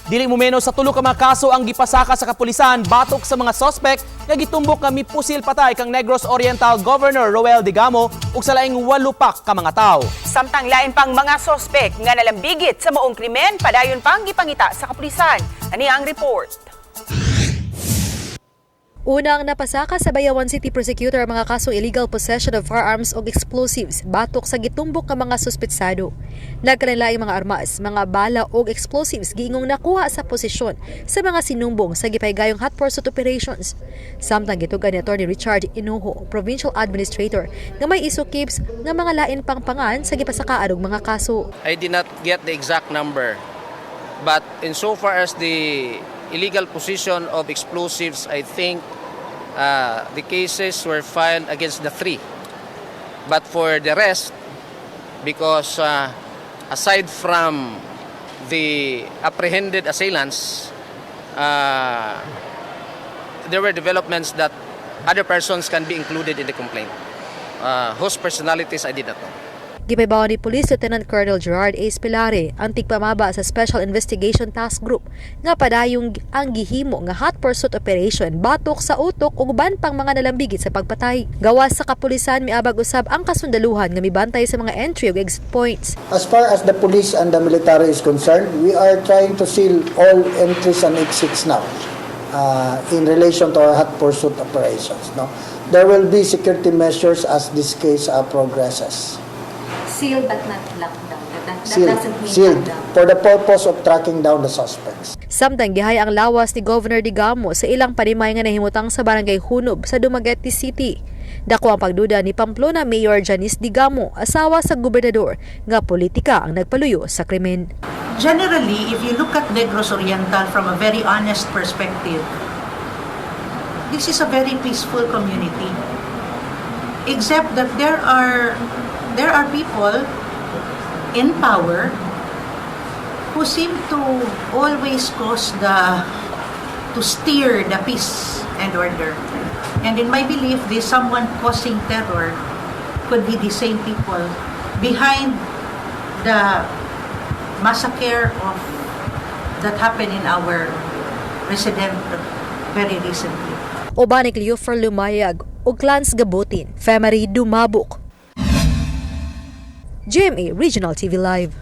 Dili mo menos sa tulo ka mga kaso ang gipasaka sa kapulisan batok sa mga suspect nga gitumbok nga mipusil patay kang Negros Oriental Governor Roel Degamo ug sa laing walo pa ka mga tawo. Samtang lain pang mga sospek nga nalambigit sa maong krimen, padayon pang gipangita sa kapulisan. Ani ang report. Unang napasaka sa Bayawan City Prosecutor ang mga kasong illegal possession of firearms ug explosives batok sa gitumbok nga mga suspetsado. Nagkalainlaing mga armas, mga bala ug explosives giingong nakuha sa posisyon sa mga sinumbong sa gipaygayong hot pursuit operations. Samtang gitugan ni Attorney Richard Inoho, Provincial Administrator, nga may isukips nga mga lain pang pangan sa gipasakaan og mga kaso. I did not get the exact number. But insofar as the illegal possession of explosives, I think the cases were filed against the three. But for the rest, because aside from the apprehended assailants, there were developments that other persons can be included in the complaint, whose personalities I did not know. Gipahibaw ni Police Lieutenant Colonel Gerard A. Spilare ang tigpamaba sa Special Investigation Task Group nga padayong ang gihimo nga hot pursuit operation batok sa utok ug uban pang mga nalambigit sa pagpatay. Gawas sa kapulisan, miabag usab ang kasundaluhan nga mibantay sa mga entry ug exit points. As far as the police and the military is concerned, we are trying to seal all entries and exits now in relation to our hot pursuit operations. No, there will be security measures as this case progresses. Sealed but not locked down. That Sealed, doesn't mean sealed lockdown. For the purpose of tracking down the suspects. Samtang gihay ang lawas ni Governor Degamo sa ilang panimay nga nahimutang sa Barangay Hunob sa Dumaguete City. Dako ang pagduda ni Pamplona Mayor Janice Degamo, asawa sa gobernador, nga politika ang nagpaluyo sa krimen. Generally, if you look at Negros Oriental from a very honest perspective, this is a very peaceful community. Except that there are people in power who seem to always cause the to steer the peace and order. And in my belief, this someone causing terror could be the same people behind the massacre of that happened in our resident very recently. Uban ni Cleofer Lumayag ug Clans Gabutin, Femery Dumabuk. GMA Regional TV Live.